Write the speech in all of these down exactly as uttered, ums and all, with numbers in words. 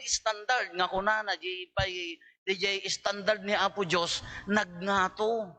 standard nga kunana, di pay, di jay standard ni Apo Dios, nagngato.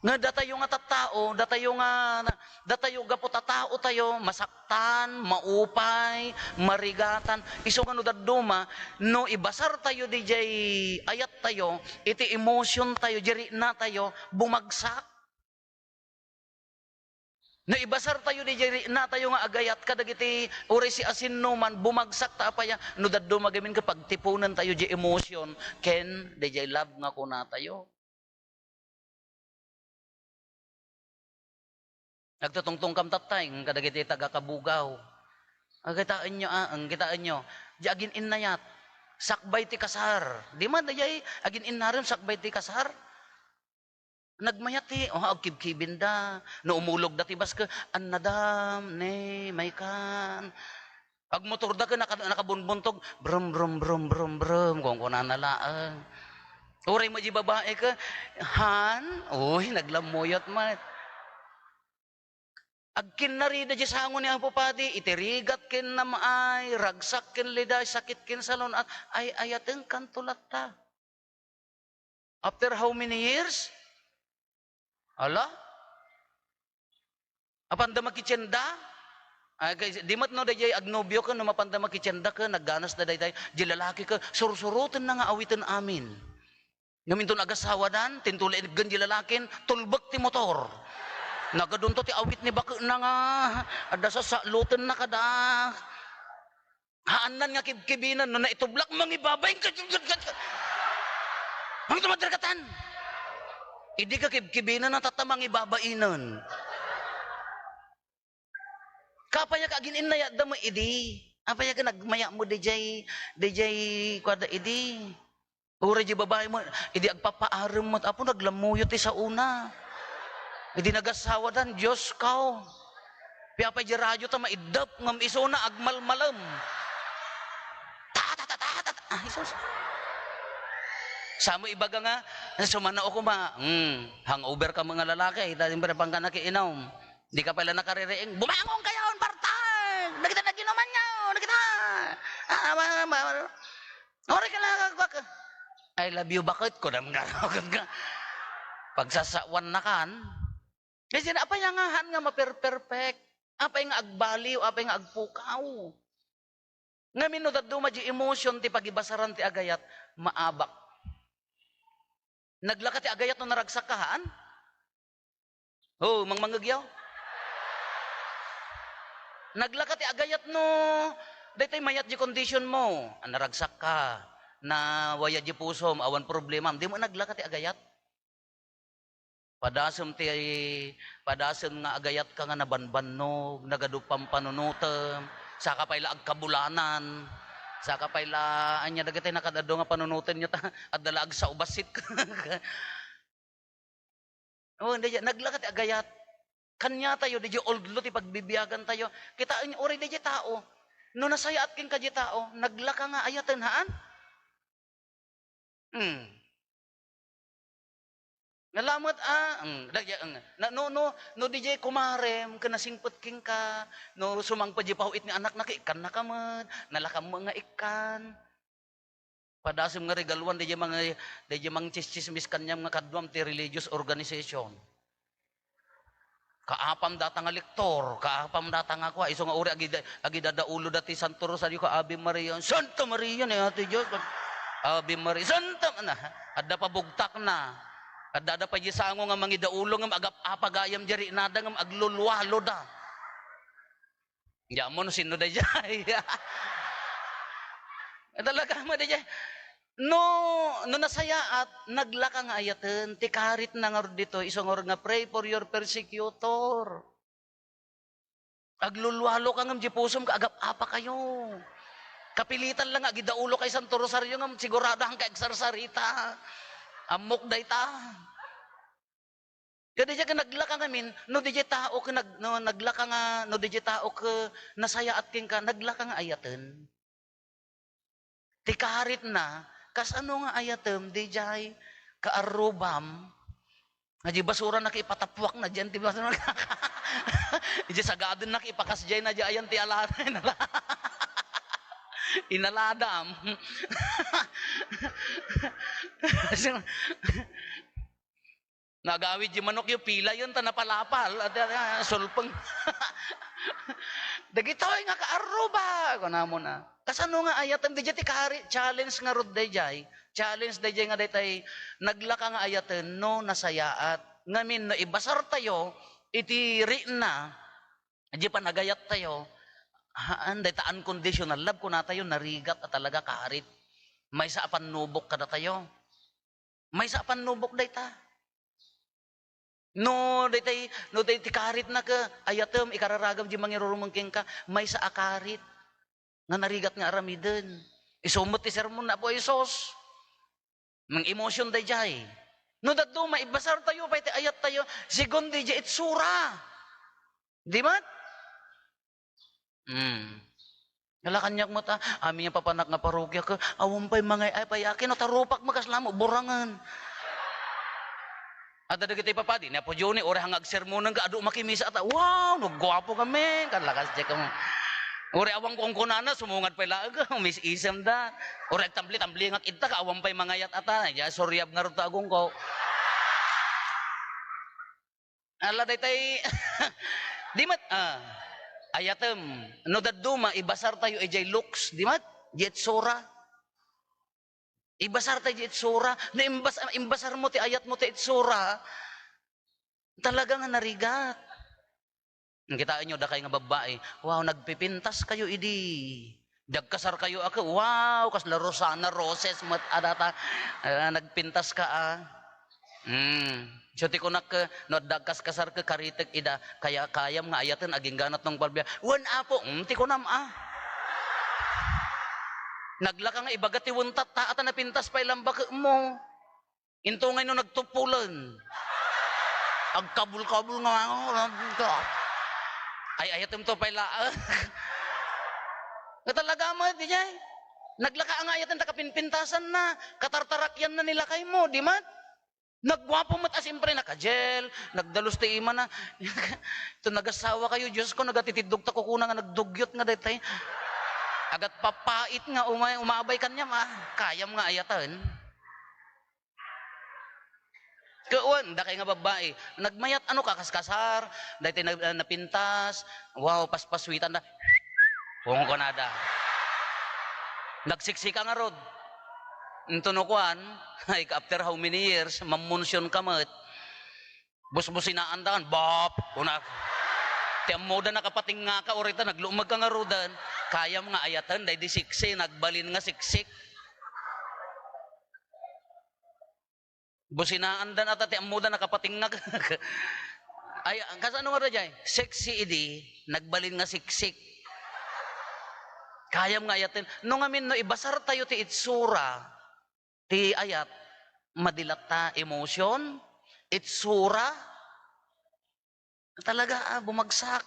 Nga datayo nga tattao, datayo nga, datayo gapu ta tao tayo, masaktan, maupay, marigatan. Isu nga no dadduma, no ibasar tayo di jay ayat tayo, iti emotion tayo, di rikna tayo, bumagsak. No ibasar tayo di jay rikna tayo nga agayat kadagiti uray siasinoman, bumagsak ta apaya, no dadduma gamin ket pagtiponen tayo di emotion, ken di jay love nga kuna tayo. Nagtutungtong kam tattay, kadagiti taga-Kabugaw. Ah, kitaenyo, ah, ang kitaenyo. Di agin-innayat. Sakbay ti kasar. Di man, di jay agin-innarem sakbay ti kasar. Nagmayat ti, oh, agkibkibinda. No umulogda ti bas ket, "Annadam, ne, maykan." Agmotorda ket naka-, nakabunbuntog, "Brum, brum, brum, brum, brum," kunkunana laeng. Uray met di babai ket, "Han?" Uy, naglammuyot met. Agkinnarida di sango ni Apo Padi, iti rigat ken nam-ay, ragsak ken liday, sakit ken salun-at, ay-ayatenkanto latta. After how many years? Ala? Apanda makitienda? Ay, kay, di met no dayjay agnobio ken no mapanda makitienda ken nagganasda daytay, di lalaki ken sursurotenna nga awiten amin. Ngem inton agasawadan, tintulikgen di lalakin, tulbek ti motor. Nagadunto ti awit ni baketna nga adda sasalotenna kada. Haannan nga kibkibinen, no naitublak, mangibabain ka. Ang tumadragatan. Idi ka kibkibinen, natatta mangibabainen. Kapay ka agin-innayatda mo idi. Apay ka nagmayat mo dijay, dijay kuada idi. Uray di babai mo, idi agpapaarem mo, apo naglammuyot ti saona. Idi nagasawadan, Dios ko. Piapay di radyo ta maiddep, ngem isuna agmalmalem. Ta, ta, ta, ta, ta, ta. Ah, Jesus. Samo ibaga nga, sumano ako ma, hmm, hangover ka mga lalaki, ta siyempre pang ka nakiinom. Di ka pala nakaririing, "Bumangon kayo, partay! Dagita naginuman nyo! Dagita!" Ah, ma, ma, ma, "Ori ka lang, agwak." "I love you, bakit?" Kunam nga, agwak nga. Pagsasawan na kan. Kasi na, apay nga han nga maperperfect? Apay nga agbaliw? Apay nga agpukaw? Ngamin no dadduma di emotion ti pagibasaran ti agayat, maabak. Naglaka ti agayat no naragsak ka, haan? Oh, mangmangegyaw. Naglaka ti agayat no, daytoy mayat di condition mo. Ah, naragsak ka. Nawayat di pusom, awan problema. Di mo naglaka ti agayat. Padasem ti, padasem nga agayat ka nga nabanbannog, nagadu pampanunotem, saka pay la agkabulanan, saka pay la, anya dagiti nakadadu nga panunoten nyo ta, adda la agsaubasit. Oh, dayjay, naglaka ti agayat. Kaniatayo, dayjay ulodlo ti pagbibiagantayo. Kitaenyo, uray dayjay tao. No nasayaat kenka dayjay tao, naglaka nga ayaten, haan? Hmm. Nga lamet, ah, hmm, dayjay, hmm. Na, no, no, no, dayjay kumarem, ken nasingpet kenka, no, sumangpet dayjay paw-it nga anakna, ket ikkannaka met, nalakam nga ikkan. Padasem nga regaluan, dayjay mga, dayjay mangtsistsismis kaniam nga kaduam ti religious organization. Kaapam data nga lektor, kaapam data nga kua, isu nga uri agida-, agidadaulo dati Santo Rosario ka Ave Maria. Santa Maria ni Ate Dios. Ave Maria. Santa na. Adda pa bugtak na. Adda, adda pa di sango nga mangidaulo nga agap-apa gayam di riknada nga aglulualo da. Di ammo no sinno dayjay. Talaga mo dayjay. No, no nasayaat, naglaka nga ayaten, ti karit na ngarud dito, isu ngarud nga pray for your persecutor. Aglulualo ka ngem di pusom ka, agap-apa kayo. Kapilitan lang nga agidaulo kay Santo Rosario ngem sigurado ang kaagsarsarita. Ammok dayta. Kadi diay ket naglaka ngamin, no diay tao ket nag-, no naglaka nga, no diay tao ket nasayaat kenka, naglaka nga ayaten. Ti karitna, kasano nga ayatem diay kaarrubam? Nga diay basura na ket ipatappuak na diyan ti basura. Diay sagaden na ket ipakas diay na diay ayan ti alanay na. Inaladam. Nagawid di manok yu, pilayen ta napalapal. At, ah, sulpeng. Dagitoy nga kaarruba, kunamon a. Kasano nga ayatem? Dayjay ti kari-, challenge ngarud dayjay. Challenge dayjay nga daytay naglaka nga ayaten no nasayaat. Ngamin, no ibasartayo iti rikna, di panagayattayo, haan, dayta unconditional love, kunatayo, narigat a talaga karit. Maysa a pannubok kadatayo. Maysa a pannubok dayta. No daytay, no daytay karit na ka, ayatem, ikararagam di mangirurumeng kenka, maysa a karit nga narigat nga aramiden. Isu met ti sermon na Apo Jesus. Nang emotion dayjay. No dadduma, ibasartayo pay ti ayattayo, segun dayjay itsura. Di met? Hmm. Ala, kaniak met, ah, amin nga papanak nga parokya ket, awan pay mangay-ay pay akin, no, tarupak makasla mo, burangen. Adda dagiti papadi, ni Apo Johnny, uray nga agsermonen ka, adu makimisa ata, "Wow, nagguapo kami," kan lakas check mo. Uray awan kung kunana, sumungad pay laeng, umis-isem da. Uray agtambli-tambli nga kita, ka awan pay mangayat ata, ya, suryab nga rugta agungko. Ala, daytay, di met, ah, ayatem, no dadduma, ibasartayo idiay looks, di met, di itsura. Ibasartayo di itsura. No imbas-, imbasar mo ti ayat mo ti itsura, talaga nga narigat. Kitaenyo, dakay nga babbai, wow, nagpipintas kayo idi. Dagkasar kayo a ke, wow, kasla Rosana Roses met a data. Ah, nagpintas ka, ah. Hmm. So, ti kunak ke, no adda agkaskasar ke, karitek ida, kaya, kayam nga ayaten, agingganat nung palbiag. Wen, Apo, hmm, ti kunam, ah. Naglaka nga ibaga ti wen tatta, ata napintas pay lambakek mo. Into ngay no nagtuppulen. Agkabul-kabul nga, ano, ay, ayatem to pay laeng. Nga talaga met, di jay. Naglaka nga ayaten ta kapinpintasan na, katartarakian na ni lakay mo, di met? Nagguapo met a, siyempre, naka-gel, nagdalus ti imana. To nagasawa kayo, Diyos ko, nagatitiddog ta kukuna nga nagdugyot nga daytay. Agat papait nga umay, umabay kaniam, ah. Kayam nga ayaten. Kuwan, dakay nga babbai, nagmayat ano, kakaskasar, daytay na-, napintas, wow, paspaswitan da. Kung kunada. Nagsiksika ngarud. Into no kuwan, like, after how many years, mamunsion ka met, busbusinaan da kan, bap! Kuna, ti ammo da nakapatingngaka, orita, naglumeg ka ngaruden, kayam nga ayaten, daydi siksi, nagbalin nga siksik. Businaan da nata ti ammo da nakapatingngak. Ay, kasano nga da jay? Sexy idi, nagbalin nga siksik. Kayam nga ayaten. No ngamin, no ibasar tayo ti itsura, ti ayat, madilat ta emotion, itsura, talaga, ah, bumagsak.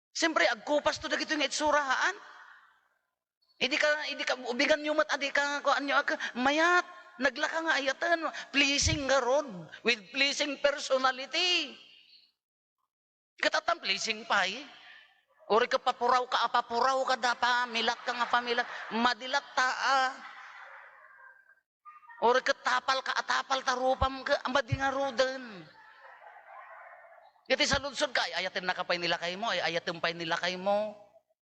Siyempre, agkupas to dagitoy nga itsura, haan? Idi ka, idi ka, ubigan nyo met, adi ka, kuan nyo, ag-, mayat, naglaka nga ayaten, pleasing garud, with pleasing personality. Ket atam, pleasing pay. Uri ka papuraw ka, a papuraw ka da, pamilat ka nga pamilat, madilat ta, ah. Uri ket tapal ka, a tapal ta rupam ket, madi ngaruden. Iti saludsod ka, ay, ayaten naka pay ni lakay mo, ay, ayaten pay ni lakay mo.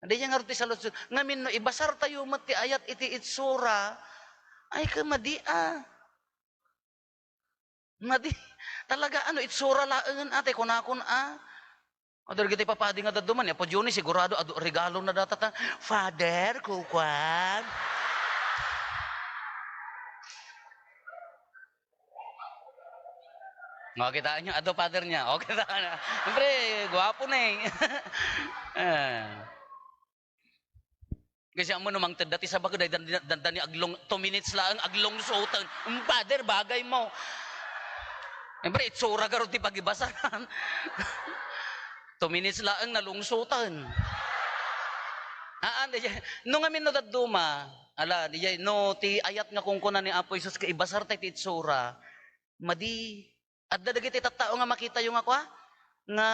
Adi nga ngarud ti saludsod. Ngamin no ibasar tayo met ti ayat iti itsura, ay, ka madi, ah. Madi, talaga, ano, itsura laengen, ate, kunakon, ah. Adu dagiti papadi nga dadduma, ni Apo Johnny, sigurado, adu, regalo na data ta, "Father, kukuan." O, kitaan nyo, adu, father niya. O, kitaan na. Siyempre, gwapo na eh. Ah. Kasi amo no mangted dati sa bagay, dan-, dan-, dan-, dani aglong-, two minutes laeng aglungsutan. "Mm, Father, bagay mo." Siyempre, itsura garo ti pagibasaran. Two minutes laeng nalungsutan. Haan, di jay. No ngamin no dadduma, ala, di jay, no ti ayat nga kunkuna ni Apo Jesus ka ibasar tay ti itsura, madi, adda dagiti tattao nga makitayo nga kua, nga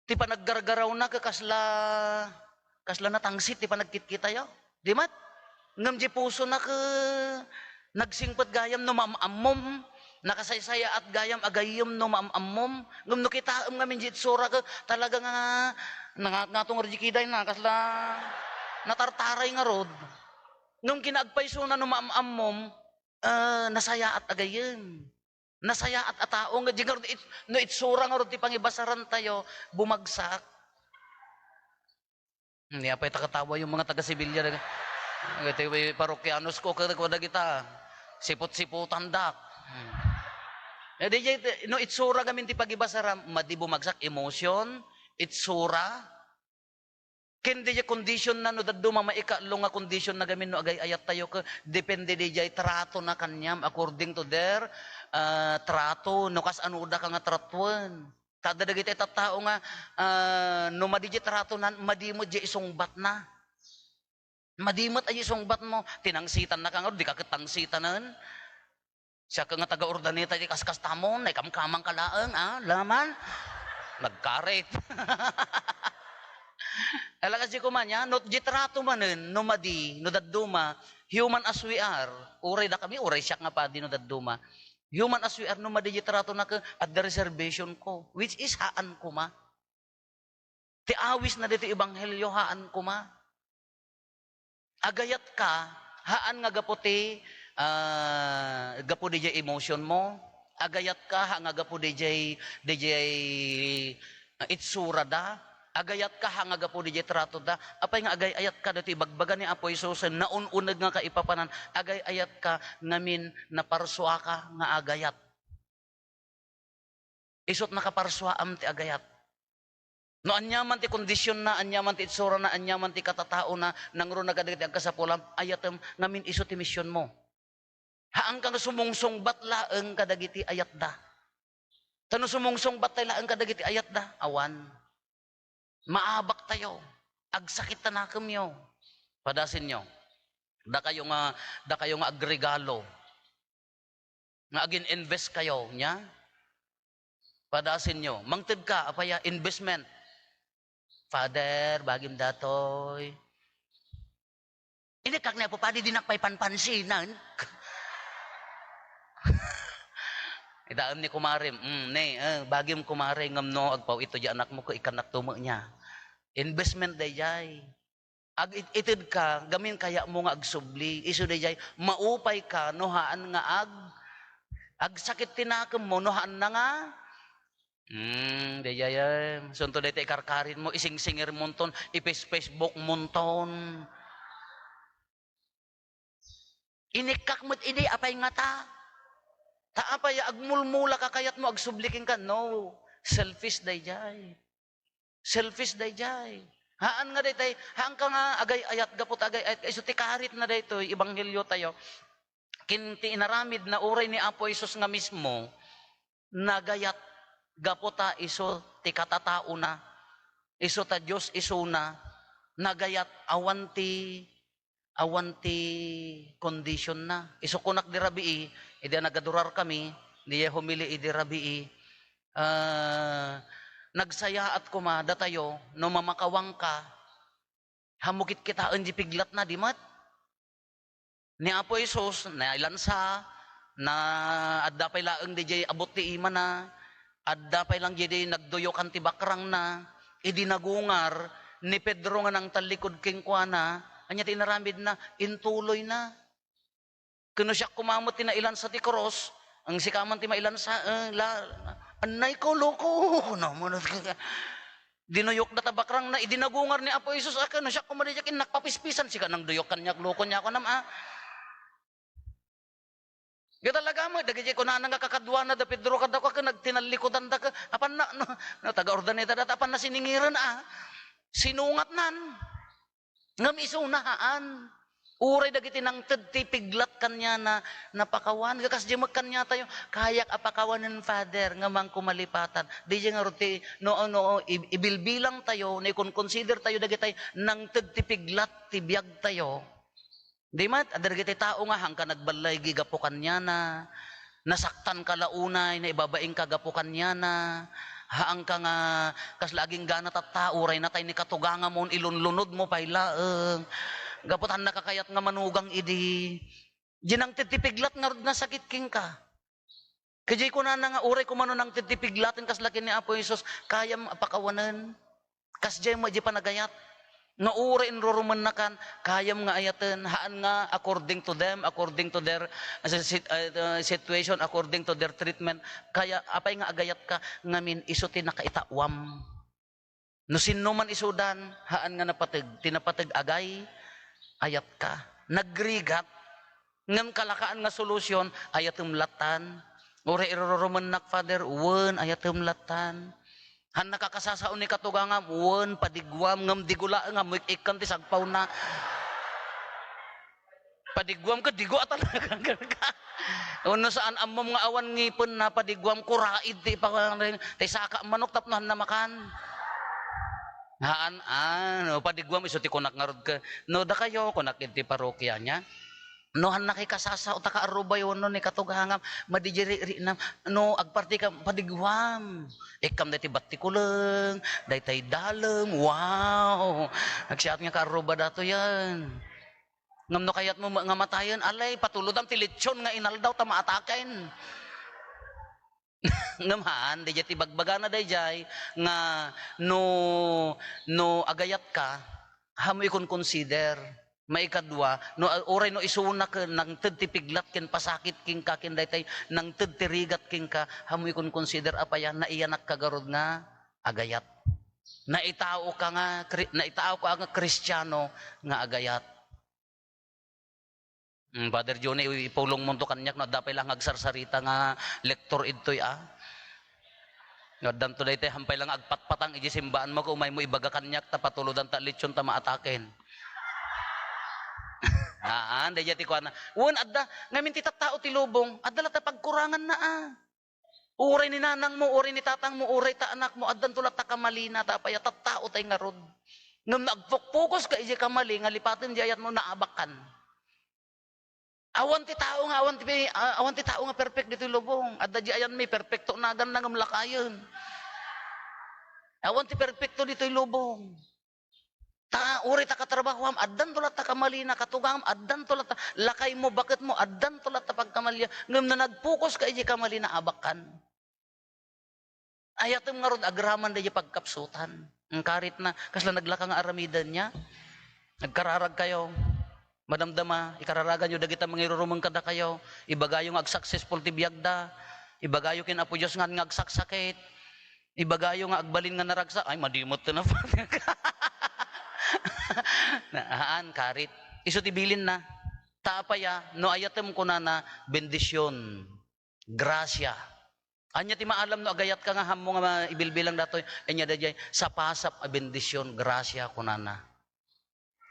ti panaggargarawna ket kasla, Kasla natangsit ti panagkitkitayo. Di met? Ngem di pusona ket nagsingpet gayam no maam-ammom. Nakasaysayaat gayam a gayyem no maam-ammom. Ngem no kitaem ngamin di itsura ket talaga nga nangatngatong di kidayna, kasla natartaray ngarud. Ngem kinaagpaysona no maam-ammom, eh, nasayaat a gayyem. Nasayaat a tao nga di ngarud it-, no itsura ngarud ti pangibasarantayo, bumagsak. Hmm, apay ta katawa yung mga taga-Sevilla, daga-, iti parokianos ko, kada, kada kita, sipot-sipotandak. Hmm. Eh, di, di, no itsura gamin ti pagibasaram, madi bumagsak, emotion, itsura, ken di condition na, no dadduma maikaallo nga condition na gamin no agay-ayat tayo, ke, depende di jay trato na kaniam, according to their, ah, trato, no kas ano da ka nga tratuen. Kada dagiti tattao nga, ah, no madi jay trato na, madi met jay isungbat na. Madi met ay isungbat mo, tinangsitan na ka nga, di ka ket tangsitanen. Siak nga taga-Urdaneta, di kaskastamon, naikamkamang ka laeng, ah, laman. Nagkarit. Ala kasi kumanya, no, di trato manen, no madi, no dadduma, human as we are, uray da kami, uray siak nga padi no dadduma. Human as we are, no madi di trato na ke, adda reservation ko, which is haan kuma. Ti awis na dito ebanghelyo, haan kuma. Agayat ka, haan nga gapu ti, ah, gapu di jay emotion mo. Agayat ka, ha nga gapu di jay, di jay, ah, itsura da. Agayat ka, ha nga gapu di jay trato da. Apay nga agay-ayat ka, dito ibagbaga ni Apo Jesus, naun-uneg nga kaipapanan, agay-ayat ka, ngamin naparsua ka nga agayat. Isut nakaparsuaam ti agayat. No aniaman ti kondisyon na, aniaman ti itsura na, aniaman ti katatao na, nangruna kadagiti agkasapulam, ayatem ngamin isu ti misyon mo. Haan ka nga sumungsungbat laeng kadagiti ayatda. Ta no sumungsungbat tay laeng kadagiti ayatda, awan. Maabak tayo. Agsakit ta nakemyo. Padasenyo. Dakayo nga, dakayo nga agregalo. Nga agin-invest kayo, nya? Padasenyo. Mangted ka, apaya, investment. Father, bagim datoy. Inikak ni Apo Padi, dinak pay panpansinan. Idaem ni kumarem, "Mm, ne, eh, bagim kumare, ngem no agpaw ito di anak mo, ko ikanak tumo niya." Investment dayjay. Ag-, it-, ited ka, gamin kaya mo nga agsubli. Isu dayjay, maupay ka, no haan nga ag-, agsakit ti nakem mo, no haan na nga Hmm, dayjay, eh. Sunto dayta ikarkarit mo, isingsingir monton, ipis-Facebook monton. Inikkak met idi, apay ngata? Ta apay, agmulmula ka, kayat mo, agsubli kenka? No. Selfish dayjay. Selfish dayjay. Haan nga daytay, haan ka nga agay-ayat, gapu ta agay-ayat ka. Isu ti karit na daytoy, ebanghelyo tayo. Kin ti inaramid na uray ni Apo Jesus nga mismo, nagayat gapu ta isu ti katataona, isu ta Dios isuna, nagayat awan ti, awan ti kondisyon na. Isu kunak di rabii, idi a nagadurar kami, di homily idi rabii, ah, nagsayaat koma datayo no mamakawangka, hammo kitkitaen di piglatna, di met? Ni Apo Jesus, nailansa, na adda pay laeng didiay abut ti imana, adda pay lang didiay nagduyokan ti bakrangna, idi nagungar ni Pedro nga nangtallikud kenkuana, ania ti inaramidna? Intuloyna. Ken no siak koma met ti nailansa ti krus, ang sika man ti mailansa, eh, la, annay ko, loko, no, Dinuyokda ta bakrangna, idi nagungar ni Apo Jesus, a, ken no siak koma diay kin nakpapispisan, sika nang duyok kaniak, loko niak, kunam, a. Di talaga met, dagiti kunana nga kakaduana da Pedro kadakuada, ken nagtinallikudan da, ken, apan na, no, no, taga-Urdaneta data, apan na siningiren, a. Sinungatnan. Ngem isuna, haan. Uray dagiti nangted ti piglat kaniana, napakawan. Kas di met kaniatayo, kayak a pakawanen, Father, ngem haanko malipatan. Di ngarud ti, no, no, i-, ibilbilang tayo, no ikonkonsider tayo dagiti nangted ti piglat ti biag tayo. Di met, adda dagiti tao nga haanka nagballaygi gapu kaniana, nasaktanka la unay, naibabainka gapu kaniana, Haanka nga kasla aginggana tatta, uray natay ni katugangamon, ilunlunodmo pay laeng. Gapu ta haannaka kayat nga manugang idi. Di nangted ti piglat ngarud nga sakit kenka. Kadiay kunana nga uray kumano nangted ti piglaten kasla ken ni Apo Jesus, kayam a pakawanen. Kasdiay met diay panagayat. No uray inrurumennakan, kayam nga ayaten, haan nga according to them, according to their, uh, si-, uh, situation, according to their treatment. Kaya, apay nga agayatka, ngamin isu ti nakaitawam. No sinno man isudan, haan nga napateg. Ti napateg agay, ayatka. Nagrigat. Ngem kalakaan nga solusyon, ayatem lattan. Uray irurumennak, Father, wen, ayatem lattan. Haannaka kasasao ni katugangam, wen, padiguam, ngem digo laeng, ammo ik-ikkan ti sagpawna. Padiguam ket digo a talaga. Wenno saan ammom nga awan ngipenna, padiguam, kuraid ti ipakuan, ti saka a manok tapno haanna makan. Haan, ah, no, padiguam isu ti kunak ngarud ket, no, dakayo, kunak iti parokia niya. No, haannakay kasasao, ta kaarrubayo wenno ni katugangam, madi diay riknam. No, agpartikam, padiguam. Ikkam daytoy battikuleng, daytoy dalem, wow! Agsiat nga kaarruba datoyen. Ngem no kayatmo ma-, nga matayen, alay, patulodam ti lechon nga inaldaw ta maataken. Ngem haan, daydiay ti bagbagana daydiay nga no, no agayatka, ammo ikonkonsider. Maikadua, no, uray no isuna ken nangted ti piglat ken pasakit kenka ken daytoy nangted ti rigat kenka, ammo ikonkonsider apay a naiyanakka garud nga agayat. Naitaoka nga Kri-, naitaoka nga Kristiano nga agayat. Mm, Father Johnny, ipulongmonto kaniak no adda pay laeng nga agsarsarita nga lektor idtoy, a. Nga addanto daytoy, hampay laeng nga agpatpatang idiay simbaanmo, ket umaymo ibaga kaniak, ta patulodanta a lechon ta maataken. Haan, daydiay ti kuana. Wen, adda, ngamin ti tattao ti lubong, adda latta pagkuranganna, a. Uray ni nanangmo, uray ni tatangmo, uray ta anakmo, addanto latta kamalina, ta apay a tattao tay ngarud. Ngem no agpukpukoska idiay kamali nga lipaten diay ayatmo, naabakkan. Awan ti tao nga, awan ti, a-, awan ti tao nga perfect ditoy lubong. Adda diay ayanmi, perfecto naganna ngem lakayen. Awan ti perfecto ditoy lubong. Ta, uray ta katrabahoam, addanto latta kamalina, katugangam, addanto latta, lakaymo, baketmo, addanto latta pagkamalia. Ngem no nagpukoska idiay kamalina, abakkan. Ayatem ngarud agraman daydiay pagkapsutan. Ngem karit na, kasla naglaka nga aramidenna? Agkararagkayo. Madamdama, ikararaganyo dagiti mangirurumeng kadakayo. Ibagayo nga agsuccessful ti biagda. Ibagayo ken Apo Dios nga, nga agsaksakit. Ibagayo nga agbalin nga naragsak. Ay, madi met ti na. Na, haan, karit. Isu ti bilinna. Ta apay a, no ayatem kunana, bendision. Grasia. Ania ti maalam no agayatka nga ammo nga ma-, ibilbilang datoy? Ania daydiay, sapasap a bendision, grasia, kunana.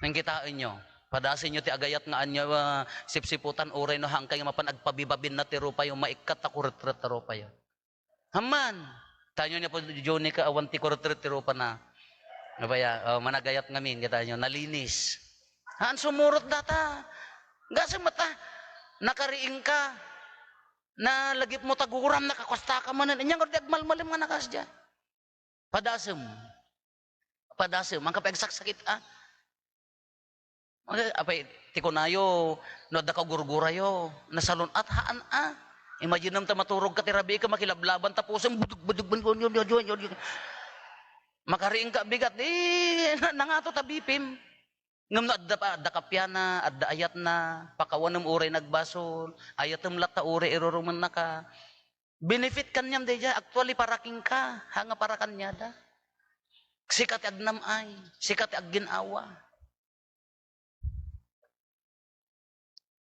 Ngem kitaenyo, padasenyo ti agayat nga ania, a, sipsiputan, uray no haankay nga mapan agpabibabinna ti rupayo, maikkat ta kuretret ti rupayo. Amman, taenyo ni Apo Johnny ket awan ti kuretret ti rupana. Apay a, o, managayat ngamin, kitaenyo, nalinis. Haan sumurot data. Gasem met a, nakariingka. Nalagipmo ta guram, nakakuastaka manen. Ania ngarud ti agmalmalem nga nakasdiay? Padasem. Padasem. Haanka pay agsaksakit, a. Apay, ti kunayo, no adda kagurgurayo, nasalun-at, haan, a. Imaginem ta maturogka ti rabii ket makilablaban ta pusem, budug, budug, budug, budug, budug, budug. Makariingka bigat, di, na-, nangato ta bipim. Ngem no adda pa, adda kapiana, adda ayatna, pakawanem uray nagbasol, ayatem latta uray irurumennaka. Benefit kaniam daydiay, actually, para kenka, haan nga para kaniada. Sika ti agnam-ay, sika ti aggin-awa.